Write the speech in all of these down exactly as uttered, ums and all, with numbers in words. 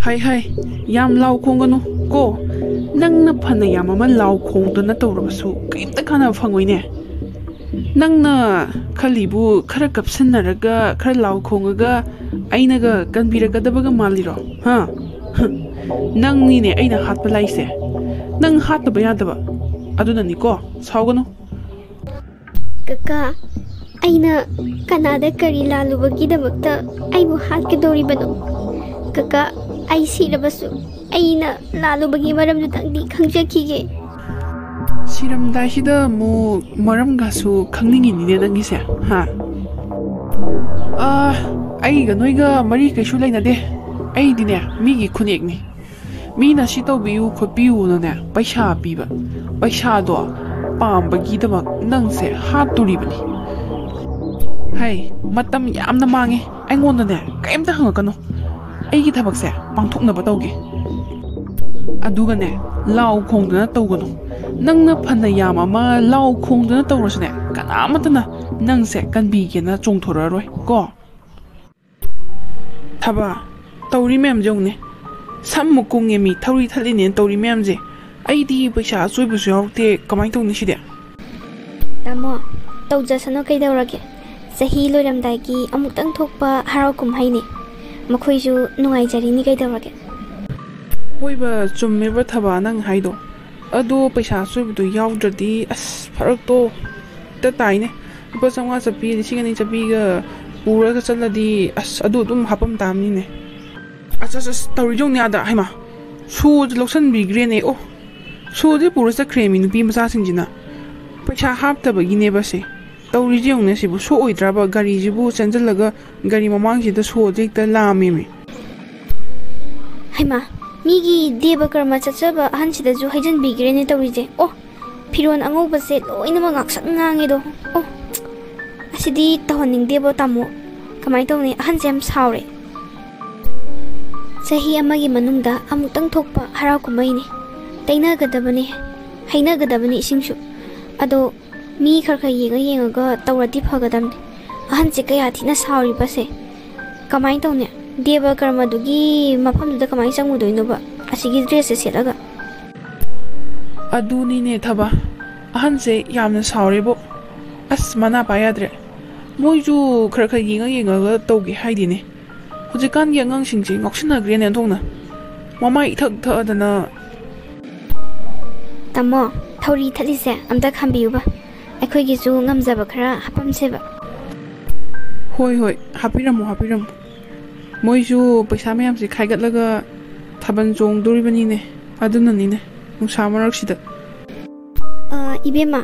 ꯍꯥꯏ ꯍꯥꯏ, ꯌꯥꯝ ꯂꯥꯎ ꯈꯣꯡꯒꯅꯨ ꯀꯣ꯫ ꯅꯪꯅ ꯐꯅ ꯌꯥꯝ ꯑꯃ ꯂꯥꯎ ꯈꯣꯡꯗꯨꯅ ꯇꯧꯔꯕꯁꯨ ꯀꯔꯤꯝꯇ ꯀꯥꯟꯅꯕ ꯐꯪꯉꯣꯏꯅꯦ꯫ ꯅꯪꯅ ꯈꯜꯂꯤꯕꯨ ꯈꯔ ꯀꯞꯁꯤꯟꯅꯔꯒ, ꯈꯔ ꯂꯥꯎ ꯈꯣꯡꯉꯒ ꯑꯩꯅꯒ ꯀꯟꯕꯤꯔꯛꯀꯗꯕꯒ ꯃꯥꯜꯂꯤꯔꯣ? ꯍꯥ? ꯅꯪꯅꯤꯅꯦ ꯑꯩꯅ ꯍꯥꯠꯄ ꯂꯥꯏꯁꯦ꯫ ꯅꯪ ꯍꯥꯠꯇꯕ ꯌꯥꯗꯕ꯫ ꯑꯗꯨꯅꯅꯤꯀꯣ, ꯁꯥꯎꯒꯅꯨ꯫ ꯀꯀꯥ, ꯑꯩꯅ ꯀꯅꯥꯗ ꯀꯔꯤ ꯂꯥꯜꯂꯨꯕꯒꯤꯗꯃꯛꯇ ꯑꯩꯕꯨ ꯍꯥꯠꯀꯗꯧꯔꯤꯕꯅꯣ? ꯀꯀꯥ, ꯑꯩ ꯁꯤꯔꯕꯁꯨ ꯑꯩꯅ ꯂꯥꯜꯂꯨꯕꯒꯤ ꯃꯔꯝꯗꯨꯗꯪꯗꯤ ꯈꯪꯖꯈꯤꯒꯦ꯫ ꯁꯤꯔꯝꯗꯥꯏꯁꯤꯗ ꯑꯃꯨꯛ ꯃꯔꯝꯒꯁꯨ ꯈꯪꯅꯤꯡꯉꯤꯅꯤꯅꯦ ꯅꯪꯒꯤꯁꯦ, ꯍꯥ? ꯑꯥ, ꯑꯩꯒ ꯅꯣꯏꯒ ꯃꯔꯤ ꯀꯩꯁꯨ ꯂꯩꯅꯗꯦ꯫ ꯑꯩꯗꯤꯅꯦ, ꯃꯤꯒꯤ ꯈꯨꯅꯦꯛꯅꯤ꯫ ꯃꯤꯅ ꯁꯤ ꯇꯧꯕꯤꯌꯨ ꯈꯣꯠꯄꯤꯌꯨꯅꯅꯦ ꯄꯩꯁꯥ ꯄꯤꯕ, ꯄꯩꯁꯥꯗꯣ ꯄꯥꯝꯕꯒꯤꯗꯃꯛ ꯅꯪꯁꯦ ꯍꯥꯠꯇꯣꯔꯤꯕꯅꯤ꯫ ꯍꯩ, ꯃꯇꯝ ꯌꯥꯝꯅ ꯃꯥꯡꯉꯦ꯫ ꯑꯩꯉꯣꯟꯗꯅꯦ ꯀꯔꯤꯝꯇ ꯍꯪꯉꯛꯀꯅꯨ꯫ ꯑꯩꯒꯤ ꯊꯕꯛꯁꯦ ꯄꯥꯡꯊꯣꯛꯅꯕ ꯇꯧꯒꯦ꯫ ꯑꯗꯨꯒꯅꯦ, ꯂꯥꯎ ꯈꯣꯡꯗꯅ ꯇꯧꯒꯅꯨ꯫ ꯅꯪꯅ ꯐꯅ ꯌꯥꯝ ꯑꯃ ꯂꯥꯎ ꯈꯣꯡꯗꯅ ꯇꯧꯔꯁꯨꯅꯦ, ꯀꯅꯥꯃꯠꯇꯅ ꯅꯪꯁꯦ ꯀꯟꯕꯤꯒꯦꯅ ꯆꯣꯡꯊꯣꯔꯛꯑꯔꯣꯏ ꯀꯣ꯫ ꯊꯕ, ꯇꯧꯔꯤ ꯃꯌꯥꯝꯁꯦ ꯌꯦꯡꯉꯨꯅꯦ꯫ ꯁꯝ ꯃꯨꯛ ꯀꯨꯡꯉꯦ ꯃꯤ, ꯊꯧꯔꯤ ꯊꯠꯂꯤꯅꯦꯅ ꯇꯧꯔꯤ ꯃꯌꯥꯝꯁꯦ꯫ ꯑꯩꯗꯤ ꯄꯩꯁꯥ ꯑꯆꯣꯏꯕꯁꯨ ꯌꯥꯎꯔꯛꯇꯦ, ꯀꯃꯥꯏꯅ ꯇꯧꯅꯤ ꯁꯤꯗꯤ? ꯇꯥꯃꯣ, ꯇꯧꯖꯁꯅꯨ ꯀꯩꯗꯧꯔꯒꯦ? ꯆꯍꯤ ꯂꯣꯏꯔꯝꯗꯥꯏꯒꯤ ꯑꯃꯨꯛꯇꯪ ꯊꯣꯛꯄ ꯍꯔꯥꯎ ꯀꯨꯝꯍꯩꯅꯤ꯫ ꯃꯈꯣꯏꯁꯨ ꯅꯨꯡꯉꯥꯏꯖꯔꯤꯅꯤ ꯀꯩꯗꯧꯔꯒꯦ? ꯍꯣꯏꯕ, ꯆꯨꯝꯃꯦꯕ ꯊꯕ ꯅꯪ ꯍꯥꯏꯗꯣ꯫ ꯑꯗꯣ ꯄꯩꯁꯥ ꯑꯆꯣꯏꯕꯗꯣ ꯌꯥꯎꯗ꯭ꯔꯗꯤ ꯑꯁ ꯐꯔꯛꯇꯣ ꯍꯦꯛꯇ ꯇꯥꯏꯅꯦ꯫ ꯂꯨꯄꯥ ꯆꯥꯝꯃꯉꯥ ꯆꯠꯄꯤ, ꯂꯤꯁꯤꯡ ꯑꯅꯤ ꯆꯠꯄꯤꯒ ꯄꯨꯔꯒ ꯆꯠꯂꯗꯤ ꯑꯁ ꯑꯗꯨ ꯑꯗꯨꯝ ꯍꯥꯄꯝ ꯇꯥꯕꯅꯤꯅꯦ꯫ ꯑꯁ ꯑꯁ ꯑꯁ, ꯇꯧꯔꯤ ꯌꯦꯡꯉꯨꯅꯦ ꯑꯥꯗ, ꯍꯩꯃꯥ, ꯁꯣꯁꯦ ꯂꯧꯁꯟꯕꯤꯈ꯭ꯔꯦꯅꯦ꯫ ꯑꯣ, ꯁꯣꯁꯦ ꯄꯨꯔ ꯆꯠꯈ꯭ꯔꯦ ꯃꯤ ꯅꯨꯄꯤ ꯃꯆꯥꯁꯤꯡꯁꯤꯅ꯫ ꯄꯩꯁꯥ ꯍꯥꯞꯇꯕꯒꯤꯅꯦꯕ ꯁꯦ꯫ ꯇꯧꯔꯤꯁꯦ ꯌꯦꯡꯉꯨꯅꯦ, ꯁꯤꯕꯨ ꯁꯣ ꯑꯣꯏꯗ꯭ꯔꯕ? ꯒꯥꯔꯤꯁꯤꯕꯨ ꯆꯦꯟꯁꯤꯜꯂꯒ ꯒꯥꯔꯤ ꯃꯃꯥꯡꯁꯤꯗ ꯁꯣꯁꯦ ꯍꯦꯛꯇ ꯂꯥꯝꯃꯦꯃꯤ꯫ ꯍꯩꯃꯥ, ꯃꯤꯒꯤ ꯗꯦꯕ ꯀꯔꯃ ꯆꯠꯆꯕ ꯑꯍꯟꯁꯤꯗꯁꯨ ꯍꯩꯖꯤꯟꯕꯤꯈ꯭ꯔꯦꯅꯦ ꯇꯧꯔꯤꯁꯦ꯫ ꯑꯣ, ꯐꯤꯔꯣꯜ ꯑꯉꯧꯕꯁꯦ ꯂꯣꯏꯅꯃꯛ ꯉꯥꯛꯁꯪ ꯉꯥꯡꯉꯦꯗꯣ꯫ ꯑꯣ, ꯑꯁꯤꯗꯤ ꯇꯧꯍꯟꯅꯤꯡꯗꯦꯕꯣ ꯇꯥꯃꯣ꯫ ꯀꯃꯥꯏꯅ ꯇꯧꯅꯤ? ꯑꯍꯟꯁꯦ ꯌꯥꯝ ꯁꯥꯎꯔꯦ꯫ ꯆꯍꯤ ꯑꯃꯒꯤ ꯃꯅꯨꯡꯗ ꯑꯃꯨꯛꯇꯪ ꯊꯣꯛꯄ ꯍꯔꯥꯎ ꯀꯨꯝꯍꯩꯅꯤ꯫ ꯇꯩꯅꯒꯗꯕꯅꯤ, ꯍꯩꯅꯒꯗꯕꯅꯤ ꯏꯁꯤꯡꯁꯨ꯫ ꯑꯗꯣ ꯃꯤ ꯈꯔ ꯈꯔ ꯌꯦꯡꯉ ꯌꯦꯡꯉꯒ ꯇꯧꯔꯗꯤ ꯐꯒꯗꯕꯅꯤ꯫ ꯑꯍꯟꯁꯦ ꯀꯌꯥ ꯊꯤꯅ ꯁꯥꯎꯔꯤꯕꯁꯦ꯫ ꯀꯃꯥꯏꯅ ꯇꯧꯅꯤ? ꯗꯦꯕ ꯀꯔꯃꯗꯨꯒꯤ ꯃꯐꯝꯗꯨꯗ ꯀꯃꯥꯏꯅ ꯆꯪꯉꯨꯗꯣꯏꯅꯣꯕ, ꯑꯁꯤꯒꯤ ꯗ꯭ꯔꯦꯁꯁꯦ ꯁꯦꯠꯂꯒ? ꯑꯗꯨꯅꯤꯅꯦ ꯊꯕ, ꯑꯍꯟꯁꯦ ꯌꯥꯝꯅ ꯁꯥꯎꯔꯦꯕꯣ꯫ ꯑꯁ, ꯃꯅꯥ ꯄꯥ ꯌꯥꯗ꯭ꯔꯦ꯫ ꯃꯣꯏꯁꯨ ꯈꯔ ꯈꯔ ꯌꯦꯡꯉ ꯌꯦꯡꯉꯒ ꯇꯧꯒꯦ ꯍꯥꯏꯗꯤꯅꯦ꯫ ꯍꯧꯖꯤꯛꯀꯥꯟꯒꯤ ꯑꯉꯥꯡꯁꯤꯡꯁꯦ ꯉꯥꯎꯁꯤꯟꯅꯈ꯭ꯔꯦꯅꯦ ꯑꯣꯟꯊꯣꯛꯅ꯫ ꯃꯃꯥꯏ ꯏꯊꯛ ꯊꯛꯑꯗꯅ꯫ ꯇꯥꯃꯣ, ꯊꯧꯔꯤ ꯊꯠꯂꯤꯁꯦ ꯑꯝꯇ ꯈꯥꯝꯕꯤꯌꯨꯕ꯫ ꯑꯩꯈꯣꯏꯒꯤꯁꯨ ꯉꯝꯖꯕ ꯈꯔ ꯍꯥꯞꯄꯝꯁꯦꯕ꯫ ꯍꯣꯏ, ꯍꯣꯏ, ꯍꯥꯞꯄꯤꯔꯝꯃꯣ, ꯍꯥꯞꯄꯤꯔꯝꯃꯣ꯫ ꯃꯣꯏꯁꯨ ꯄꯩꯁꯥ ꯃꯌꯥꯝꯁꯦ ꯈꯥꯏꯒꯠꯂꯒ ꯊꯥꯕꯜ ꯆꯣꯡꯗꯣꯔꯤꯕꯅꯤꯅꯦ꯫ ꯑꯗꯨꯅꯅꯤꯅꯦ, ꯅꯨꯡꯁꯥ ꯃꯔꯛꯁꯤꯗ꯫ ꯑ, ꯏꯕꯦꯝꯃ,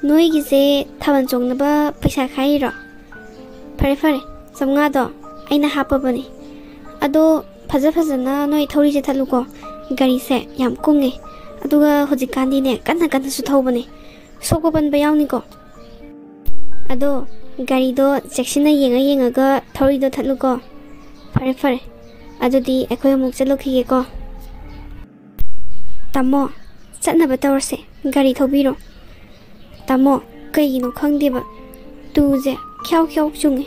ꯅꯣꯏꯒꯤꯁꯦ ꯊꯥꯕꯜ ꯆꯣꯡꯅꯕ ꯄꯩꯁꯥ ꯈꯥꯏꯔꯤꯔꯣ? ꯐꯔꯦ, ꯐꯔꯦ, ꯆꯥꯝꯃꯉꯥꯗꯣ ꯑꯩꯅ ꯍꯥꯞꯄꯕꯅꯦ꯫ ꯑꯗꯣ ꯐꯖ ꯐꯖꯅ ꯅꯣꯏ ꯊꯧꯔꯤꯁꯦ ꯊꯠꯂꯨꯀꯣ꯫ ꯒꯥꯔꯤꯁꯦ ꯌꯥꯝ ꯀꯨꯡꯉꯦ꯫ ꯑꯗꯨꯒ ꯍꯧꯖꯤꯛꯀꯥꯟꯗꯤꯅꯦ, ꯀꯟꯅ ꯀꯟꯅꯁꯨ ꯊꯧꯕꯅꯦ꯫ ꯁꯣꯛꯄ ꯄꯟꯕ ꯌꯥꯎꯅꯤꯀꯣ꯫ ꯑꯗꯣ ꯒꯥꯔꯤꯗꯣ ꯆꯦꯛꯁꯤꯟꯅ ꯌꯦꯡꯉ ꯌꯦꯡꯉꯒ ꯊꯧꯔꯤꯗꯣ ꯊꯠꯂꯨꯀꯣ꯫ ꯐꯔꯦ, ꯐꯔꯦ꯫ ꯑꯗꯨꯗꯤ ꯑꯩꯈꯣꯏ ꯑꯃꯨꯛ ꯆꯠꯂꯨꯈꯤꯒꯦꯀꯣ꯫ ꯇꯥꯃꯣ, ꯆꯠꯅꯕ ꯇꯧꯔꯁꯦ꯫ ꯒꯥꯔꯤ ꯊꯧꯕꯤꯔꯣ꯫ ꯇꯥꯃꯣ, ꯀꯩꯒꯤꯅꯣ ꯈꯪꯗꯦꯕ, ꯇꯨꯁꯦ ꯈ꯭ꯌꯥꯎ ꯈ꯭ꯌꯥꯎ ꯆꯨꯡꯉꯦ꯫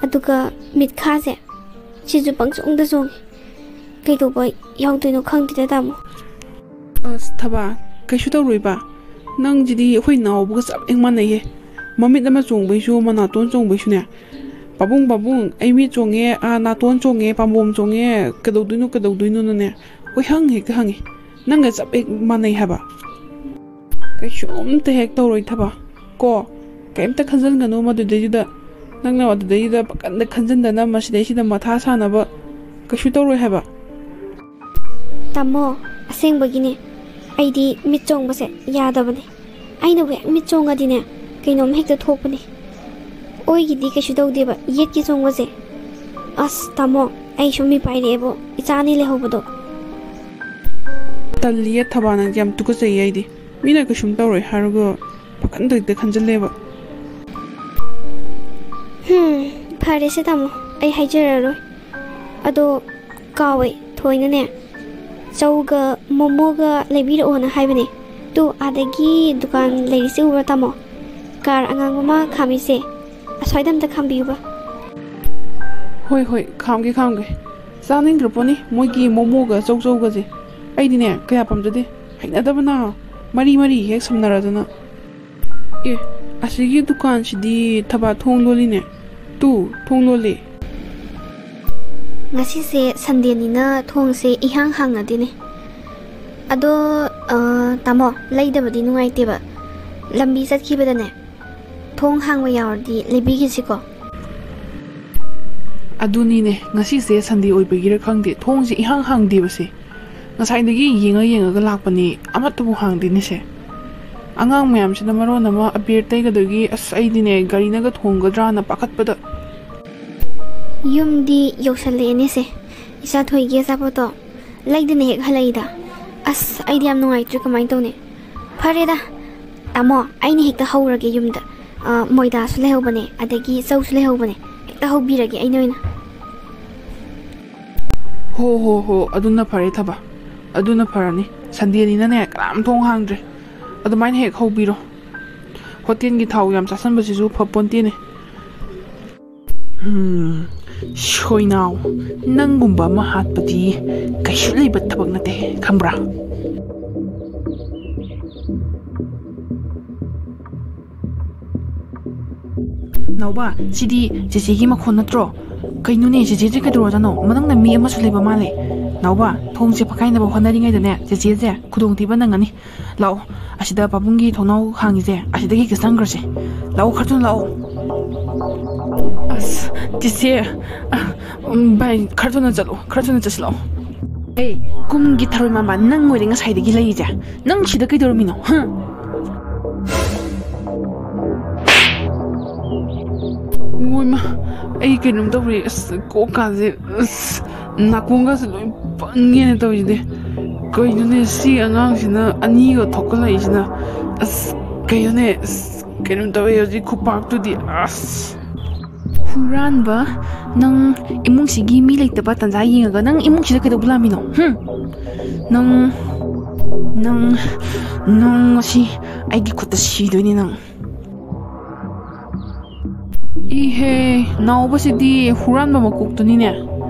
ꯑꯗꯨꯒ ꯃꯤꯠꯈꯥꯁꯦ, ꯁꯤꯁꯨ ꯄꯪꯆꯣꯡꯗ ꯆꯣꯡꯉꯦ꯫ ꯀꯩꯗꯧꯕ ꯌꯥꯎꯗꯣꯏꯅꯣ ꯈꯪꯗꯦꯗ, ꯇꯥꯃꯣ꯫ ꯑꯁ, ꯊꯕꯥ, ꯀꯩꯁꯨ ꯇꯧꯔꯣꯏꯕ꯫ ꯅꯪꯁꯤꯗꯤ ꯑꯩꯈꯣꯏ ꯅꯥꯎꯕꯒ ꯆꯞ ꯍꯦꯛ ꯃꯥꯟꯅꯩꯍꯦ꯫ ꯃꯃꯤꯠ ꯑꯃ ꯆꯣꯡꯕꯩꯁꯨ, ꯃꯅꯥꯇꯣꯟ ꯆꯣꯡꯕꯩꯁꯨꯅꯦ, "ꯄꯥꯕꯨꯡ, ꯄꯥꯕꯨꯡ, ꯑꯩ ꯃꯤꯠ ꯆꯣꯡꯉꯦ, ꯑꯥ, ꯅꯥꯇꯣꯟ ꯆꯣꯡꯉꯦ, ꯄꯥꯝꯕꯣꯝ ꯆꯣꯡꯉꯦ, ꯀꯩꯗꯧꯗꯣꯏꯅꯣ, ꯀꯩꯗꯧꯗꯣꯏꯅꯣꯅꯅꯦ", ꯀꯣꯏꯍꯪ ꯍꯦꯛꯇ ꯍꯪꯉꯤ꯫ ꯅꯪꯒ ꯆꯞ ꯍꯦꯛ ꯃꯥꯟꯅꯩ ꯍꯥꯏꯕ꯫ ꯀꯩꯁꯨꯝꯇ ꯍꯦꯛ ꯇꯧꯔꯣꯏ ꯊꯕ ꯀꯣ꯫ ꯀꯩꯝꯇ ꯈꯟꯖꯟꯒꯅꯨ ꯃꯗꯨꯗꯩꯗꯨꯗ꯫ ꯅꯪꯅ ꯑꯗꯨꯗꯩꯗꯨꯗ ꯄꯥꯈꯟꯗ ꯈꯟꯖꯟꯗꯅ ꯃꯁꯤꯗꯩꯁꯤꯗ ꯃꯊꯥ ꯁꯥꯅꯕ ꯀꯩꯁꯨ ꯇꯧꯔꯣꯏ ꯍꯥꯏꯕ꯫ ꯇꯥꯃꯣ, ꯑꯁꯦꯡꯕꯒꯤꯅꯦ꯫ ꯑꯩꯗꯤ ꯃꯤꯠ ꯆꯣꯡꯕꯁꯦ ꯌꯥꯗꯕꯅꯦ꯫ ꯑꯩꯅꯕꯨ ꯍꯦꯛ ꯃꯤꯠ ꯆꯣꯡꯉꯗꯤꯅꯦ, ꯀꯩꯅꯣꯝ ꯍꯦꯛꯇ ꯊꯣꯛꯄꯅꯦ꯫ ꯑꯣꯏꯒꯤꯗꯤ ꯀꯩꯁꯨ ꯇꯧꯗꯦꯕ, ꯌꯦꯠꯀꯤ ꯆꯣꯡꯕꯁꯦ꯫ ꯑꯁ, ꯇꯥꯃꯣ, ꯑꯩ ꯁꯨꯝ ꯃꯤꯄꯥꯏꯔꯛꯑꯦꯕꯣ, ꯏꯆꯥ ꯑꯅꯤ ꯂꯩꯍꯧꯕꯗꯣ꯫ ꯇꯜꯂꯤꯌꯦ ꯊꯕꯥ, ꯅꯪꯁꯦ ꯌꯥꯝ ꯇꯨꯀꯠꯆꯩꯌꯦ ꯑꯩꯗꯤ꯫ ꯃꯤꯅ ꯀꯩꯁꯨꯝ ꯇꯧꯔꯣꯏ ꯍꯥꯏꯔꯒ ꯄꯥꯈꯟꯗ ꯍꯦꯛꯇ ꯈꯟꯖꯜꯂꯦꯕ꯫ ꯍꯝ, ꯐꯔꯦꯁꯦ ꯇꯥꯃꯣ, ꯑꯩ ꯍꯥꯏꯖꯔꯔꯣꯏ꯫ ꯑꯗꯣ ꯀꯥꯎꯋꯦ, ꯊꯣꯏꯅꯅꯦ ꯆꯧꯒ ꯃꯣꯃꯣꯒ ꯂꯩꯕꯤꯔꯛꯑꯣꯅ ꯍꯥꯏꯕꯅꯦ꯫ ꯇꯨ, ꯑꯥꯗꯒꯤ ꯗꯨꯀꯥꯟ ꯂꯩꯔꯤꯁꯦ ꯎꯕ꯭ꯔꯥ ꯇꯥꯃꯣ? ꯀꯥꯔ ꯑꯉꯥꯡꯕ ꯑꯃ ꯈꯥꯝꯃꯤꯁꯦ, ꯑꯁ꯭ꯋꯥꯏꯗ ꯑꯝꯇ ꯈꯥꯝꯕꯤꯌꯨꯕ꯫ ꯍꯣꯏ, ꯍꯣꯏ, ꯈꯥꯝꯒꯦ, ꯈꯥꯝꯒꯦ꯫ ꯆꯥꯅꯤꯡꯈ꯭ꯔ ꯄꯣꯠꯅꯤ ꯃꯣꯏꯒꯤ ꯃꯣꯃꯣꯒ ꯆꯧꯆꯧꯒꯁꯦ꯫ ꯑꯩꯗꯤꯅꯦ, ꯀꯌꯥ ꯄꯥꯝꯖꯗꯦ꯫ ꯍꯩꯅꯗꯕꯅ ꯃꯔꯤ ꯃꯔꯤ ꯍꯦꯛ ꯁꯝꯅꯔꯗꯅ꯫ ꯑꯦ, ꯑꯁꯤꯒꯤ ꯗꯨꯀꯥꯟꯁꯤꯗꯤ ꯊꯕꯥ ꯊꯣꯡ ꯂꯣꯜꯂꯤꯅꯦ꯫ ꯇꯨ, ꯊꯣꯡ ꯂꯣꯜꯂꯤ꯫ ꯉꯁꯤꯁꯦ ꯁꯟꯗꯦꯅꯤꯅ ꯊꯣꯡꯁꯦ ꯏꯍꯥꯡ ꯍꯥꯡꯅꯗꯦꯅꯦ꯫ ꯑꯗꯣ, ꯑ, ꯇꯥꯃꯣ, ꯂꯩꯗꯕꯗꯤ ꯅꯨꯡꯉꯥꯏꯇꯦꯕ꯫ ꯂꯝꯕꯤ ꯆꯠꯈꯤꯕꯗꯅꯦ, ꯊꯣꯡ ꯍꯥꯡꯕ ꯌꯥꯎꯔꯗꯤ ꯂꯩꯕꯤꯒꯦꯁꯤꯀꯣ꯫ ꯑꯗꯨꯅꯤꯅꯦ, ꯉꯁꯤꯁꯦ ꯁꯟꯗꯦ ꯑꯣꯏꯕꯒꯤꯔ ꯈꯪꯗꯦ, ꯊꯣꯡꯁꯦ ꯏꯍꯥꯡ ꯍꯥꯡꯗꯦꯕꯁꯦ꯫ ꯉꯁꯥꯏꯗꯒꯤ ꯌꯦꯡꯉ ꯌꯦꯡꯉꯒ ꯂꯥꯛꯄꯅꯤ, ꯑꯃꯠꯇꯕꯨ ꯍꯥꯡꯗꯦꯅꯦꯁꯦ꯫ ꯑꯉꯥꯡ ꯃꯌꯥꯝꯁꯤꯅ ꯃꯔꯣꯟ ꯑꯃ ꯑꯕꯦꯔ ꯇꯩꯒꯗꯣꯏꯒꯤ, ꯑꯁ, ꯑꯩꯗꯤꯅꯦ, ꯒꯥꯔꯤꯅꯒ ꯊꯣꯡꯒꯗ꯭ꯔꯥꯅ ꯄꯥꯈꯠꯄꯗ꯫ ꯌꯨꯝꯗꯤ ꯌꯧꯁꯜꯂꯛꯑꯦꯅꯦꯁꯦ, ꯏꯆꯥ ꯊꯣꯏꯒꯤ ꯑꯆꯥꯄꯣꯠꯇꯣ ꯂꯩꯗꯅ ꯍꯦꯛ ꯍꯜꯂꯛꯏꯗ꯫ ꯑꯁ, ꯑꯩꯗꯤ ꯌꯥꯝ ꯅꯨꯡꯉꯥꯏꯇ꯭ꯔꯦ, ꯀꯃꯥꯏꯅ ꯇꯧꯅꯤ? ꯐꯔꯦꯗ, ꯇꯥꯃꯣ, ꯑꯩꯅ ꯍꯦꯛꯇ ꯍꯧꯔꯒꯦ ꯌꯨꯝꯗ꯫ ꯑ, ꯃꯣꯏꯗꯥꯁꯨ ꯂꯩꯍꯧꯕꯅꯦ, ꯑꯗꯒꯤ ꯆꯧꯁꯨ ꯂꯩꯍꯧꯕꯅꯦ, ꯍꯦꯛꯇ ꯍꯧꯕꯤꯔꯒꯦ ꯑꯩꯅ ꯑꯣꯏꯅ꯫ ꯍꯣ, ꯍꯣ, ꯍꯣ, ꯑꯗꯨꯅ ꯐꯔꯦ ꯊꯕ, ꯑꯗꯨꯅ ꯐꯔꯅꯤ꯫ ꯁꯟꯗꯦꯅꯤꯅꯅꯦ, ꯀꯅꯥꯝ ꯊꯣꯡ ꯍꯥꯡꯗ꯭ꯔꯦ꯫ ꯑꯗꯨꯃꯥꯏꯅ ꯍꯦꯛ ꯍꯧꯕꯤꯔꯣ꯫ ꯍꯣꯇꯦꯜꯒꯤ ꯊꯥꯎ ꯌꯥꯝ ꯆꯥꯁꯟꯕꯁꯤꯁꯨ ꯐꯄꯣꯟꯇꯦꯅꯦ꯫ ꯎꯝ, ꯁꯣꯏꯅꯥꯎ, ꯅꯪꯒꯨꯝꯕ ꯑꯃ ꯍꯥꯠꯄꯗꯤ ꯀꯩꯁꯨ ꯂꯩꯕ ꯊꯕꯛ ꯅꯠꯇꯦ, ꯈꯪꯕ꯭ꯔꯥ? ꯅꯥꯎꯕ, ꯁꯤꯗꯤ ꯆꯦꯆꯦꯒꯤ ꯃꯈꯣꯟ ꯅꯠꯇ꯭ꯔꯣ? ꯀꯩꯅꯣꯅꯦ, ꯆꯦꯆꯦꯁꯦ ꯀꯩꯗꯧꯔꯖꯥꯠꯅꯣ? ꯃꯅꯨꯡꯗ ꯃꯤ ꯑꯃꯁꯨ ꯂꯩꯕ ꯃꯥꯜꯂꯦ꯫ ꯅꯥꯎꯕ, ꯊꯣꯡꯁꯦ ꯐꯛꯀꯥꯏꯅꯕ ꯍꯣꯠꯅꯔꯤꯉꯩꯗꯅꯦ, ꯆꯦꯆꯦꯁꯦ ꯈꯨꯗꯣꯡꯊꯤꯕ ꯅꯪꯉꯅꯤ꯫ ꯂꯥꯛꯑꯣ, ꯑꯁꯤꯗ ꯄꯥꯕꯨꯡꯒꯤ ꯊꯣꯡꯅꯥꯎ ꯍꯥꯡꯉꯤꯁꯦ, ꯑꯁꯤꯗꯒꯤ ꯍꯦꯛꯇ ꯆꯪꯈ꯭ꯔꯁꯦ꯫ ꯂꯥꯛꯑꯣ, ꯈꯔ ꯊꯨꯅ ꯂꯥꯛꯑꯣ꯫ ꯑꯁ, ꯆꯦꯆꯦ, ꯑ, ꯎꯝ, ꯚꯥꯏ, ꯈꯔ ꯊꯨꯅ ꯆꯠꯂꯣ, ꯈꯔ ꯊꯨꯅ ꯆꯠꯁꯤ ꯂꯥꯛꯑꯣ꯫ ꯑꯦ, ꯀꯨꯝꯒꯤ ꯊꯔꯣꯏ ꯃꯥꯟꯕ ꯅꯪ ꯑꯣꯏꯔꯦ ꯉꯁꯥꯏꯗꯒꯤ ꯂꯩꯔꯤꯁꯦ꯫ ꯅꯪ ꯁꯤꯗ ꯀꯩꯗꯧꯔꯝꯃꯤꯅꯣ? ꯍꯥ? ꯏꯃꯣꯏꯃ, ꯑꯩ ꯀꯩꯅꯣꯝ ꯇꯧꯔꯦ꯫ ꯑꯁ, ꯀꯣꯛꯀꯥꯁꯦ, ꯑꯁ, ꯅꯥꯀꯣꯡꯒꯁꯦ ꯂꯣꯏ ꯄꯪꯉꯦꯅ ꯇꯧꯔꯤꯁꯤꯗꯤ꯫ ꯀꯩꯅꯣꯅꯦ, ꯁꯤ ꯑꯉꯥꯡꯁꯤꯅ ꯑꯅꯤꯒ ꯊꯣꯛꯀꯠꯂꯛꯏꯁꯤꯅ? ꯑꯁ, ꯀꯩꯅꯣꯅꯦ, ꯑꯁ, ꯀꯩꯅꯣꯝ ꯇꯧꯋꯦ ꯍꯧꯖꯤꯛ ꯈꯨꯄꯥꯛꯇꯨꯗꯤ꯫ ꯑꯁ꯫ ꯍꯨꯔꯥꯟꯕ, ꯅꯪ ꯏꯃꯨꯡꯁꯤꯒꯤ ꯃꯤ ꯂꯩꯇꯕ ꯇꯟꯖꯥ ꯌꯦꯡꯉꯒ ꯅꯪ ꯏꯃꯨꯡꯁꯤꯗ ꯀꯩꯗꯧꯕ ꯂꯥꯛꯃꯤꯅꯣ? ꯍꯨꯝ? ꯅꯪ, ꯅꯪ, ꯅꯪ ꯉꯁꯤ ꯑꯩꯒꯤ ꯈꯨꯠꯇ ꯁꯤꯗꯣꯏꯅꯤ ꯅꯪ꯫ ꯏꯍꯦ, ꯅꯥꯎꯕꯁꯤꯗꯤ ꯍꯨꯔꯥꯟꯕ ꯃꯀꯣꯛꯇꯨꯅꯤꯅꯦ꯫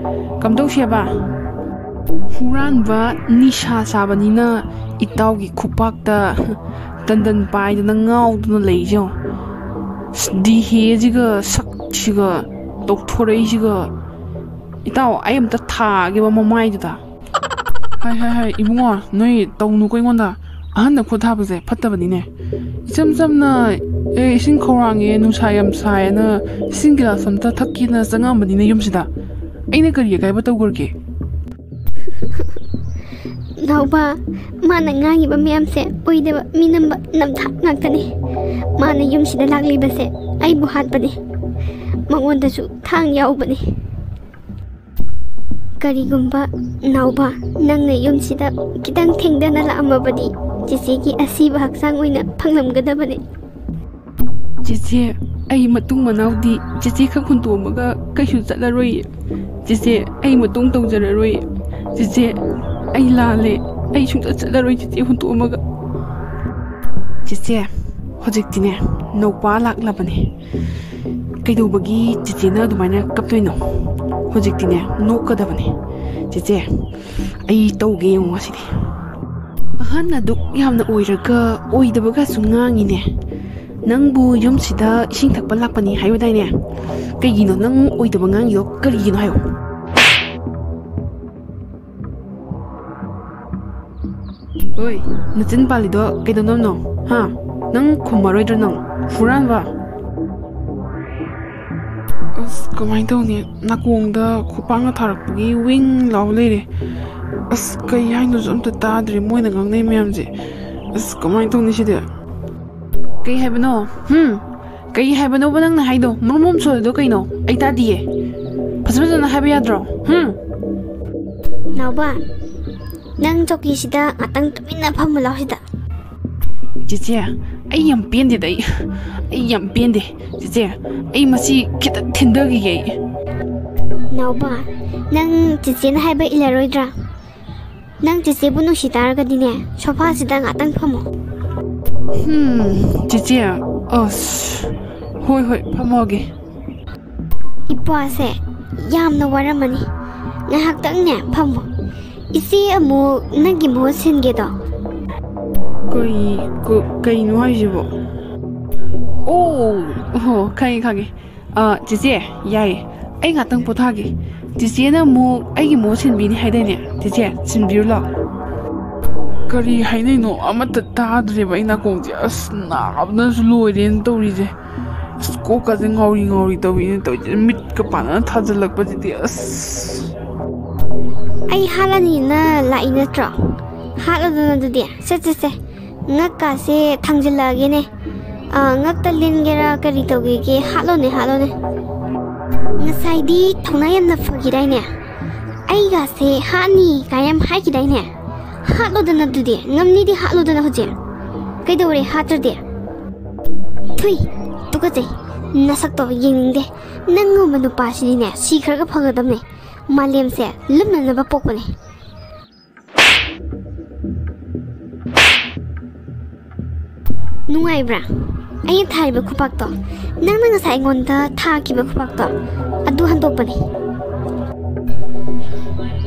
ꯀꯝꯗꯧꯁꯦꯕ? ꯍꯨꯔꯥꯟꯕ ꯅꯤꯁꯥ ꯆꯥꯕꯅꯤꯅ ꯏꯇꯥꯎꯒꯤ ꯈꯨꯄꯥꯛꯇ ꯇꯟꯗꯟ ꯄꯥꯏꯗꯅ ꯉꯥꯎꯗꯨꯅ ꯂꯩꯁꯦ ꯌꯦꯡꯉꯣ꯫ ꯑꯁ, ꯗꯤꯍꯦꯁꯤꯒ ꯁꯛꯁꯤꯒ ꯇꯧꯊꯣꯔꯛꯏꯁꯤꯒ꯫ ꯏꯇꯥꯎ, ꯑꯩ ꯑꯝꯇ ꯊꯥꯒꯦꯕ ꯃꯃꯥꯏꯗꯨꯗ꯫ ꯍꯥꯏ, ꯍꯥꯏ, ꯍꯥꯏ, ꯏꯕꯨꯡꯉꯣ, ꯅꯣꯏ ꯇꯧꯅꯨꯀꯣ ꯑꯩꯉꯣꯟꯗ꯫ ꯑꯍꯟꯗ ꯈꯨꯠ ꯊꯥꯕꯁꯦ ꯐꯠꯇꯕꯅꯤꯅꯦ꯫ ꯏꯆꯝ ꯆꯝꯅ, "ꯑꯦ, ꯏꯁꯤꯡ ꯈꯧꯔꯥꯡꯉꯦ, ꯅꯨꯡꯁꯥ ꯌꯥꯝ ꯁꯥꯏ"ꯍꯥꯏꯅ ꯏꯁꯤꯡ ꯒꯤꯂꯥꯁ ꯑꯝꯇ ꯊꯛꯀꯦꯅ ꯆꯪꯉꯝꯕꯅꯤꯅꯦ ꯌꯨꯝꯁꯤꯗ꯫ ꯑꯩꯅ ꯀꯔꯤ ꯑꯀꯥꯏꯕ ꯇꯧꯈ꯭ꯔꯒꯦ? ꯅꯥꯎꯕ, ꯃꯥꯅ ꯉꯥꯡꯉꯤꯕ ꯃꯌꯥꯝꯁꯦ ꯑꯣꯏꯗꯕ ꯃꯤꯅꯝꯕ ꯅꯝꯊꯥꯛ ꯉꯥꯛꯇꯅꯤ꯫ ꯃꯥꯅ ꯌꯨꯝꯁꯤꯗ ꯂꯥꯛꯂꯤꯕꯁꯦ ꯑꯩꯕꯨ ꯍꯥꯠꯄꯅꯤ꯫ ꯃꯉꯣꯟꯗꯁꯨ ꯊꯥꯡ ꯌꯥꯎꯕꯅꯤ꯫ ꯀꯔꯤꯒꯨꯝꯕ, ꯅꯥꯎꯕ, ꯅꯪꯅ ꯌꯨꯝꯁꯤꯗ ꯈꯤꯇꯪ ꯊꯦꯡꯗꯅ ꯂꯥꯛꯑꯝꯃꯕꯗꯤ ꯆꯤꯆꯦꯒꯤ ꯑꯁꯤꯕ ꯍꯛꯆꯥꯡ ꯑꯣꯏꯅ ꯐꯪꯂꯝꯒꯗꯕꯅꯤ꯫ ꯆꯤꯆꯦ, ꯑꯩ ꯃꯇꯨꯡ ꯃꯅꯥꯎꯗꯤ ꯆꯤꯆꯦ ꯈꯛ ꯍꯨꯟꯇꯣꯛꯑꯝꯃꯒ ꯀꯩꯁꯨ ꯆꯠꯂꯔꯣꯏꯌꯦ꯫ ꯆꯤꯆꯦ, ꯑꯩ ꯃꯇꯨꯡ ꯇꯧꯖꯔꯔꯣꯏꯌꯦ꯫ ꯆꯤꯆꯦ, ꯑꯩ ꯂꯥꯜꯂꯦ꯫ ꯑꯩ ꯁꯨꯡꯆꯠ ꯆꯠꯂꯔꯣꯏ ꯆꯤꯆꯦ ꯍꯨꯟꯇꯣꯛꯑꯝꯃꯒ꯫ ꯆꯤꯆꯦ, ꯍꯧꯖꯤꯛꯇꯤꯅꯦ ꯅꯧꯄꯥ ꯂꯥꯛꯂꯕꯅꯦ꯫ ꯀꯩꯗꯧꯕꯒꯤ ꯆꯤꯆꯦꯅ ꯑꯗꯨꯃꯥꯏꯅ ꯀꯞꯇꯣꯏꯅꯣ? ꯍꯧꯖꯤꯛꯇꯤꯅꯦ ꯅꯣꯛꯀꯗꯕꯅꯦ꯫ ꯆꯤꯆꯦ, ꯑꯩ ꯇꯧꯒꯦ ꯌꯦꯡꯉꯣ ꯉꯁꯤꯗꯤ꯫ ꯑꯍꯟ ꯑꯗꯨꯛ ꯌꯥꯝꯅ ꯑꯣꯏꯔꯒ ꯑꯣꯏꯗꯕꯒꯁꯨ ꯉꯥꯡꯉꯤꯅꯦ꯫ ꯅꯪꯕꯨ ꯌꯨꯝꯁꯤꯗ ꯏꯁꯤꯡ ꯊꯛꯄ ꯂꯥꯛꯄꯅꯤ ꯍꯥꯏꯕꯗꯥꯏꯅꯦ? ꯀꯩꯒꯤꯅꯣ ꯅꯪ ꯑꯣꯏꯗꯕ ꯉꯥꯡꯉꯤꯗꯣ? ꯀꯔꯤꯒꯤꯅꯣ ꯍꯥꯏꯌꯣ꯫ ꯍꯣꯏ, ꯅꯆꯤꯟ ꯄꯥꯜꯂꯤꯗꯣ ꯀꯩꯗꯧꯅꯕꯅꯣ? ꯍꯥ? ꯅꯪ ꯈꯨꯝꯃꯔꯣꯏꯗ꯭ꯔꯣ ꯅꯪ? ꯍꯨꯔꯥꯟꯕ! ꯑꯁ, ꯀꯃꯥꯏꯅ ꯇꯧꯅꯤ? ꯅꯥꯀꯣꯡꯗ ꯈꯨꯄꯥꯛꯅ ꯊꯥꯔꯛꯄꯒꯤ ꯋꯤꯡ ꯂꯥꯎ ꯂꯩꯔꯦ꯫ ꯑꯁ, ꯀꯩ ꯍꯥꯏꯅꯣꯁꯨ ꯑꯝꯇ ꯇꯥꯗ꯭ꯔꯦ ꯃꯣꯏꯅ ꯉꯥꯡꯅꯩ ꯃꯌꯥꯝꯁꯦ꯫ ꯑꯁ, ꯀꯃꯥꯏꯅ ꯇꯧꯅꯤ ꯁꯤꯗꯤ? ꯀꯩ ꯍꯥꯏꯕꯅꯣ? ꯍꯨꯝ? ꯀꯩ ꯍꯥꯏꯕꯅꯣꯕ ꯅꯪꯅ ꯍꯥꯏꯗꯣ? ꯃꯔꯨꯝ ꯃꯔꯨꯝ ꯁꯣꯜꯂꯤꯗꯣ ꯀꯩꯅꯣ? ꯑꯩ ꯇꯥꯗꯤꯌꯦ꯫ ꯐꯖ ꯐꯖꯅ ꯍꯥꯏꯕ ꯌꯥꯗ꯭ꯔꯣ? ꯍꯨꯝ? ꯅꯥꯎꯕ, ꯅꯪ ꯆꯧꯀꯤꯁꯤꯗ ꯉꯥꯛꯇꯪ ꯇꯨꯃꯤꯟꯅ ꯐꯝꯃꯨ ꯂꯥꯎ ꯁꯤꯗ꯫ ꯆꯤꯆꯦ, ꯑꯩ ꯌꯥꯝ ꯄꯦꯟꯗꯦꯗ, ꯑꯩ, ꯑꯩ ꯌꯥꯝ ꯄꯦꯟꯗꯦ꯫ ꯆꯤꯆꯦ, ꯑꯩ ꯃꯁꯤ ꯈꯤꯇꯪ ꯊꯤꯟꯊꯈꯤꯒꯦ ꯑꯩ꯫ ꯅꯥꯎꯕ, ꯅꯪ ꯆꯤꯆꯦꯅ ꯍꯥꯏꯕ ꯏꯜꯂꯔꯣꯏꯗ꯭ꯔꯥ? ꯅꯪ ꯆꯤꯆꯦꯕꯨ ꯅꯨꯡꯁꯤ ꯇꯥꯔꯒꯗꯤꯅꯦ, ꯁꯣꯐꯥꯁꯤꯗ ꯉꯥꯛꯇꯪ ꯐꯝꯃꯣ꯫ ꯍꯨꯝ, ꯆꯤꯆꯦ, ꯑꯁ, ꯍꯣꯏ, ꯍꯣꯏ, ꯐꯝꯃꯒꯦ꯫ ꯏꯄ꯭ꯋꯥꯁꯦ ꯌꯥꯝꯅ ꯋꯥꯔꯝꯃꯅꯤ꯫ ꯉꯥꯏꯍꯥꯛꯇꯪꯅꯦ ꯐꯝꯃꯣ꯫ ꯏꯆꯦ ꯑꯃꯨꯛ ꯅꯪꯒꯤ ꯃꯍꯨꯠ ꯁꯤꯟꯒꯦꯗꯣ꯫ ꯀꯩ, ꯀ-, ꯀꯩꯅꯣ ꯍꯥꯏꯁꯤꯕꯣ? ꯑꯣ, ꯑꯣ, ꯈꯪꯉꯦ, ꯈꯪꯉꯦ꯫ ꯑꯥ, ꯆꯦꯆꯦ, ꯌꯥꯏꯌꯦ꯫ ꯑꯩ ꯉꯥꯛꯇꯪ ꯄꯣꯊꯥꯒꯦ꯫ ꯆꯦꯆꯦꯅ ꯑꯃꯨꯛ ꯑꯩꯒꯤ ꯃꯍꯨꯠ ꯁꯤꯟꯕꯤꯅꯤ ꯍꯥꯏꯗꯥꯏꯅꯦ? ꯆꯦꯆꯦ, ꯁꯤꯟꯕꯤꯔꯨ ꯂꯥꯎ꯫ ꯀꯔꯤ ꯍꯥꯏꯅꯩꯅꯣ? ꯑꯃꯠꯇ ꯇꯥꯗ꯭ꯔꯦꯕ ꯑꯩ ꯅꯥꯀꯣꯡꯁꯦ꯫ ꯑꯁ, ꯅꯥꯕꯅꯁꯨ ꯂꯣꯏꯔꯦꯅ ꯇꯧꯔꯤꯁꯦ꯫ ꯑꯁ, ꯀꯣꯛꯀꯁꯦ ꯉꯥꯎꯔꯤ ꯉꯥꯎꯔꯤ ꯇꯧꯋꯤꯅꯦ ꯇꯧꯔꯤꯁꯦ꯫ ꯃꯤꯠꯀ ꯄꯥꯟꯅꯅ ꯊꯥꯖꯤꯜꯂꯛꯄꯁꯤꯗꯤ, ꯑꯁ꯫ ꯑꯩ ꯍꯥꯠꯂꯅꯤꯅ ꯂꯥꯛꯏ ꯅꯠꯇ꯭ꯔꯣ? ꯍꯥꯠꯂꯣꯗꯅ ꯑꯗꯨꯗꯤ꯫ ꯁꯦ, ꯁꯦ, ꯁꯦ꯫ ꯉꯛꯀꯥꯁꯦ ꯊꯥꯡꯖꯤꯜꯂꯛꯑꯒꯦꯅꯦ꯫ ꯑꯥ, ꯉꯛꯇ ꯂꯤꯟꯒꯦꯔꯥ ꯀꯔꯤ ꯇꯧꯒꯦꯒꯦ? ꯍꯥꯠꯂꯣꯅꯦ, ꯍꯥꯠꯂꯣꯅꯦ꯫ ꯉꯁꯥꯏꯗꯤ ꯊꯧꯅꯥ ꯌꯥꯝꯅ ꯐꯈꯤꯗꯥꯏꯅꯦ? ꯑꯩꯒꯥꯁꯦ ꯍꯥꯠꯅꯤ ꯀꯥꯏ ꯌꯥꯝ ꯍꯥꯏꯈꯤꯗꯥꯏꯅꯦ? ꯍꯥꯠꯂꯣꯗꯅ ꯑꯗꯨꯗꯤ꯫ ꯉꯝꯅꯤꯗꯤ ꯍꯥꯠꯂꯣꯗꯅ ꯍꯧꯖꯤꯛ꯫ ꯀꯩꯗꯧꯔꯦ ꯍꯥꯠꯇ꯭ꯔꯗꯤ? ꯊꯨꯏ, ꯇꯨꯀꯠꯆꯩ꯫ ꯅꯁꯛꯇꯣ ꯌꯦꯡꯅꯤꯡꯗꯦ꯫ ꯅꯪꯒꯨꯝꯕ ꯅꯨꯄꯥꯁꯤꯗꯤꯅꯦ, ꯁꯤꯈ꯭ꯔꯒ ꯐꯒꯗꯕꯅꯦ꯫ ꯃꯥꯂꯦꯝꯁꯦ ꯂꯨꯝꯅꯅꯕ ꯄꯣꯛꯄꯅꯦ꯫ ꯅꯨꯡꯉꯥꯏꯕ꯭ꯔꯥ? ꯑꯩꯅ ꯊꯥꯔꯤꯕ ꯈꯨꯄꯥꯛꯇꯣ, ꯅꯪꯅ ꯉꯁꯥꯏ ꯑꯩꯉꯣꯟꯗ ꯊꯥꯈꯤꯕ ꯈꯨꯄꯥꯛꯇꯣ, ꯑꯗꯨ ꯍꯟꯗꯣꯛꯄꯅꯦ꯫